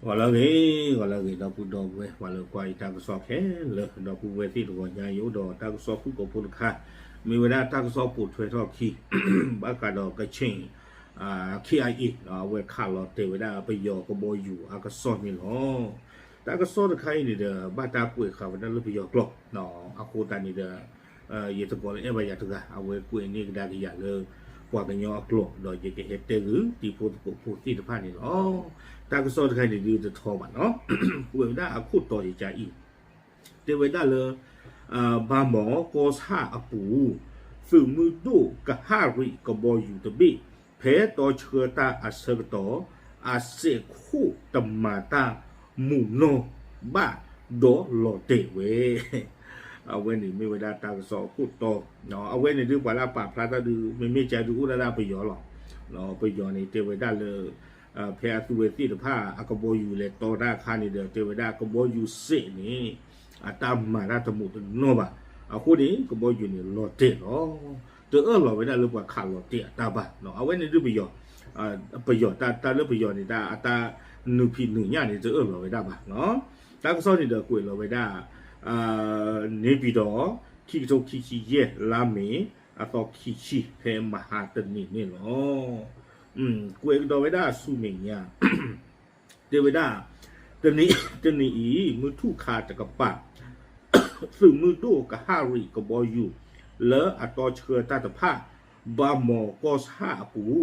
ဂီၤလၢအဂ့ၤ, ဂီၤလၢအဂ့ၤ ဒီပုၢ်ဒီဝဲၢ် ပှၤလၢကွၢ်ယတၢ်ကစီၣ်ခဲလၢာ်, ဒီပုၢ်ဝဲၢ်သ့ၣ်တဂီၤညါအံၤ အိၣ်ဒီးတၢ်ကစီၣ်ဖုၣ်ကိာ်ဖိတခါ, မ့ၢ်ဝဲဒၣ်တၢ်ကစီၣ်ပိာ်ထွဲထီၣ်အခံ ဘၣ်ဃးဒီးကခ့ၣ် ခ့ၣ်အါအ့ၣ် အဝဲခးလီၤတဲာ်ဝဲဒၣ်ပယီၤကဘီယူၤအကစီၣ်န့ၣ်လီၤ. တၢ်ကစီၣ်တခါအံၤန့ၣ်ဒီး ဘၣ်တၢ်ကွဲးဃာ်ဝဲဒၣ်လၢပယီၤကျိာ်, အဃိသတးန့ၣ်ဒီး ယသကိးလၢအဲၣ်ဘၣ်ယၤတဂၤ အဝဲကွဲးန့ၢ်ကဒါက့ၤယၤလၢ ပှၤကညီအကျိာ် ဒီးယကဟဲတဲဂုာ်တံၤဖိသကိးဖိသ့ၣ်တဖၣ်န့ၣ်လီၤ. တၢ်ကစီၣ်တခါန့ၣ်ဒုးတထီဘၣ်နီၤ, ကွဲးဝဲဒၣ်အခိၣ်တီယကါအံၤ တဲဝဲဒၣ်လၢ ဘၣ်မီၤကီၢ်ဆၣ်အပူၤ သုးမုၢ်ဒိၣ်ကဟၣ်ရံၣ်ကဘီယူၤတဘ့ၣ် ဖဲတီဆှၢတၢ်အဆၢကတီၢ် အစဲးခိၣ်တမၤတၢ်မုာ်နီၢ်ဘၣ်ဒီးလီၤတဲာ်ဝဲ အဝဲန့ၣ်မ့ၢ်ဝဲဒၣ်တၢ်ကစီၣ်အခိၣ်တီ, အဝဲန့ၣ်ဒုးပှၤလၢအပာ်ဖျါတၢ်ဒုး မ့မ့ၢ်ကဒုးအိၣ်ဒၣ်လၢပယီၤလီၤ. ပယီၤန့ၣ်တဲဝဲဒၣ်လၢ ဖဲအသုးဝဲသ့ၣ်တဖၣ်အကဘီယူၤလဲၤတီတၢ်အခါန့ၣ်ဒီး တဲဝဲဒၣ်ကဘီယူၤစဲးန့ၣ် အတၢ်မၤတၢ်တမုာ်တနီၢ်ဘၣ်. အဃိန့ၣ် ကဘီယူၤန့ၣ်လီၤတဲာ်လီၤ. တအၢၣ်လီၤဝဲဒၣ်လၢပှၤခးလီၤတဲာ်အတၢ်ဘၣ်. အဝဲန့ၣ်ဒုးပယီၤ, ပယီၤတၢ်လၢပယီၤန့ၣ် တၢ်အတၢ်နုာ်ဖံးနုာ်ညၣ်န့ၣ် တအၢၣ်လီၤဝဲဒၣ်ဘၣ်. တၢ်ကစီၣ်န့ၣ်ဒီးကွဲးလီၤဝဲဒၣ် န့ၣ်ပံၤဒီး ခံကထိခံဆံယဲၢ် လါမ့ၤ အသီခံဆံ ဖဲမဟါတနံၤန့ၣ်လီၤ. ကွဲးကဒီးဝဲဒၣ်ဆူမဲာ်ညါ တဲဝဲဒၣ် တနံၤအံၤ မုၢ်ထူၣ်ခါတကပၤ သုးမုၢ်ဒိၣ်ကဟၣ်ရံၣ်ကဘီယူၤ လၢအတီဆှၢတၢ်တဖၣ် ဘၣ်မီၤကီၢ်ဆၣ်အပူၤ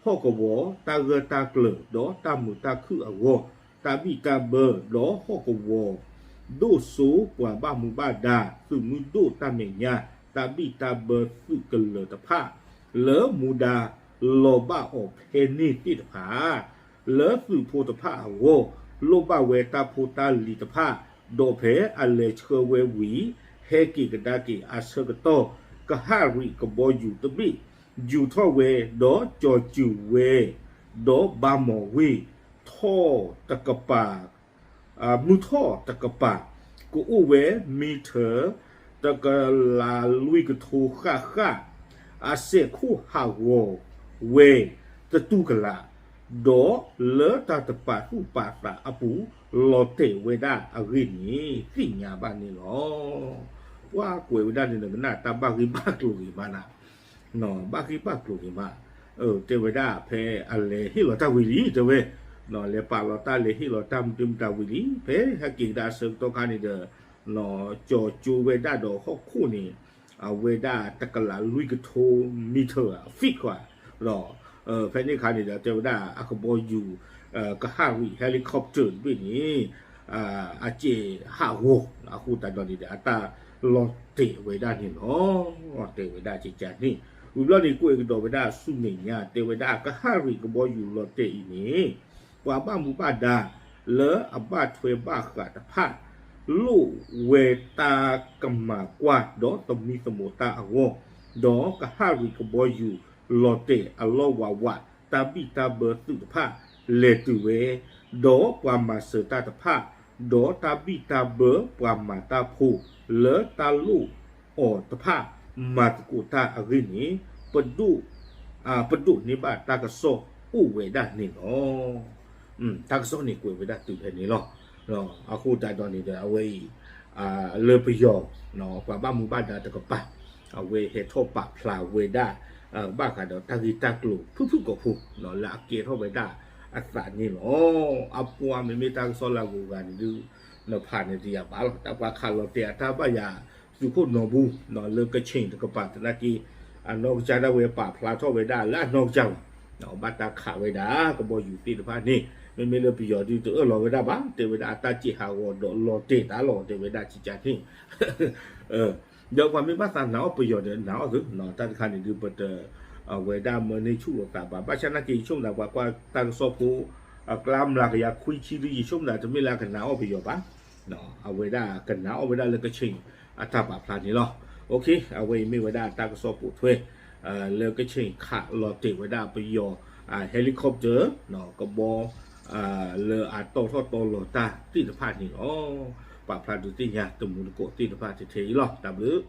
ဟီၣ်ကဝီၤတၢ်ဂၢၢ်တၢ်ကျၢၤ ဒီးတၢ်မုာ်တၢ်ခုၣ်အဂီၢ် တၢ်ဘံၣ်တၢ်ဘၢ ဒီးဟီၣ်ကဝီၤ ဒိၣ်စိပှၤဘၣ်မူဘၣ်ဒါ သုးမုၢ်ဒိၣ်တၢ်မဲာ်ညါ တၢ်ဘံၣ်တၢ်ဘၢသုးကလၢၤတဖၣ် လၢမူဒါလီၤဘၣ်အီၤဖဲန့ၣ်သ့ၣ်တဖၣ် လၢသုးဖိတဖၣ်အဂီၢ် လိၣ်ဘၣ်ဝဲတၢ်ဖိတၢ်လံၤတဖၣ် ဒီးဖဲအလဲၤဆှၢဝဲဝံၤ ဟဲက့ၤကဒါက့ၤအဆၢကတီၢ် ကဟၣ်ရံၣ်ကဘီယူၤတဘ့ၣ် ယူၤထီၣ်ဝဲ ဒီးကၠီၤစုၤဝဲ ဒီးဘၣ်မီၤဝ့ၢ် ထီၣ်တကပၤ မုၢ်ထီၣ်တကပၤ ကအိၣ်ဝဲမံထၢၣ် တကလးလွံၢ်ကထိဃၣ်ဃၣ် အစဲးခိၣ်ဟးဂီၤဝဲ တတူၢ်ကလာ် ဒီးလၢတၢ်တပာ်သူၣ်ပာ်သးအပူၤ လီၤတဲာ်ဝဲဒၣ်အဂ့ၢ်န့ၣ် သ့ၣ်ညါဘၣ်န့ၣ်လီၤ. ပှၤကွဲးဝဲဒၣ်န့ၣ် နကနၣ်တၢ်ဘၣ်ဂ့ၢ်ဘၣ်ကျိၤဂ့ၤမးနၤ ဘၣ်ဂ့ၢ်ဘၣ်ကျိၤဂ့ၤမး, တဲဝဲဒၣ်ဖဲအလဲၤဟ့ၣ်လီၤတၢ်ဝံၤလံ တဲဝဲ, လဲၤပာ်လီၤတၢ်လဲၤဟ့ၣ်လီၤတၢ်မုာ်တမုာ်တၢ်ဝံၤလံ ဖဲဟဲက့ၤကဒါအဆၢကတီၢ်ခါန့ၣ်ဒီး ကၠီၤကၠိဝဲဒၣ်ဒီးဟီၣ်ခိၣ်န့ၣ် အဝဲဒၣ်တကလးလွံၢ်ကထိမံထၢၣ် feet ခွါ, ဒီး ဖဲန့ၣ်အခါန့ၣ်ဒီးတဲဝဲဒၣ်အကဘီယူၤ ကဟၣ်ရံၣ် helicopter တဘ့ၣ်န့ၣ် အစဲးဟးဂီၤ အဃိသတးဒီးန့ၣ်ဒီး အတၢ်လီၤတဲာ်ဝဲဒၣ်န့ၣ်လီၤ. လီၤတဲာ်ဝဲဒၣ်ကကန့ၣ် ဝံၤဘျီန့ၣ် ကွဲးကဒီးဝဲဒၣ်ဆူမဲာ်ညါ တဲဝဲဒၣ်ကဟၣ်ရံၣ်ကဘီယူၤလီၤတဲာ်အံၤန့ၣ် ပှၤဘၣ်မူဘၣ်ဒါ လၢအဘၣ်ထွဲဘၣ်ဃးတဖၣ် လိၣ်ဝဲတၢ်ကမၤကွၢ်ဒီးသမံသမိးတၢ်အဂီၢ်, ဒီးကဟၣ်ရံၣ်ကဘီယူၤလီၤတဲာ်အလီၢ်ဝးဝး တၢ်ဘံၣ်တၢ်ဘၢသုးတဖၣ် လဲၤတုၤဝဲ, ဒီးပှၤမၤစၢၤတၢ်တဖၣ်, ဒီးတၢ်ဘံၣ်တၢ်ဘၢပှၤမၤတၢ်ဖိ လၢတၢ်လိၣ်အီၤတဖၣ် မၤသကိးတၢ်အဂ့ၢ်န့ၣ် ပဒိၣ် ပဒိၣ်န့ၢ်ဘၣ်တၢ်ကစီၣ်အိၣ်ဝဲဒၣ်န့ၣ်လီၤ. တၢ်ကစီၣ်န့ၣ်ကွဲးဝဲဒၣ်တုၤဖဲန့ၣ်လီၤ. အဃိသတးဒီးန့ၣ်ဒီး အဝဲအံၤ လၢပယီၤ ပှၤဘၣ်မူဘၣ်ဒါတကပၤ အဝဲဟဲထီၣ်ပာ်ဖျါဝဲဒၣ် ဘၣ်ဃးဒီးတၢ်ဂ့ၢ်တၢ်ကျိၤဖုၣ်ဖုၣ်ကိာ်ဖိ လၢအကဲထီၣ်ဝဲဒၣ်အသးန့ၣ်လီၤ. အပှၤမ့မ့ၢ်တၢ်ကစီၣ်လၢအဂုၤအဂၤန့ၣ်ဒုး နဖးန့ၣ်တယာ်ဘၣ်လီၤ. တၢ်ပှၤခးလီၤတဲာ်အတၢ်ဘၣ်ယၤ သုးခိၣ်နီၢ်ဘူ လၢကခ့ၣ်တကပၤသနာ်က့ အနီၢ်ကစၢ်ဒၣ်ဝဲပာ်ဖျါထီၣ်ဝဲဒၣ်လၢအနီၢ်ကစၢ်လီၤ. ဘၣ်တၢ်ခးဝဲဒၣ် ကဘီယူၤသ့ၣ်တဖၣ်န့ၣ် မ့မ့ၢ်လၢပယီၤဒုးတအၢၣ်လီၤဝဲဒၣ်ဘၣ် တဲဝဲဒၣ်အတၢ်စဲးဟးဂီၤဒီးလီၤတဲာ်တၢ်လီၤ တဲဝဲဒၣ်ကကန့ၣ် ဒီးပှၤမ့ၢ်ဘၣ်သးနာ်အီၣ်ပယီၤဒီးနာ်အီၣ်သု, တၢ်တခါန့ၣ်ဒုးပတ အဝဲဒၣ်မၢန့ၢ်ဆူၣ်လိာ်သးဘၣ်. ဘၣ်ဆၣ်နာ်က့ ယဆိကမိၣ်သးပှၤကွၢ်တၢ်ကစီၣ်ဖိ အကျါမျးကယၤခွံဆံဒုး ယဆိကမိၣ်သးတမ့ၢ်လၢအကနာ်အီၣ်ပယီၤဘၣ်. အဝဲဒၣ်ကနာ်အီၣ်ဝဲဒၣ်လၢကခ့ၣ်အတၢ်ပာ်ဖျါန့ၣ်လီၤ. အဝဲအံၤမ့ၢ်ဝဲဒၣ်တၢ်ကစီၣ်ပိာ်ထွဲ လၢကခ့ၣ်ခးလီၤတဲာ်ဝဲဒၣ်ပယီၤ helicopter ကဘီ လၢအတီထီၣ်တီလီၤတၢ်သ့ၣ်တဖၣ်န့ၣ်လီၤ. ပာ်ဖျါဒုးသ့ၣ်ညါတမူတကိးသ့ၣ်တဖၣ်ထဲထဲအံၤလီၤ. တၢ်ဘျုး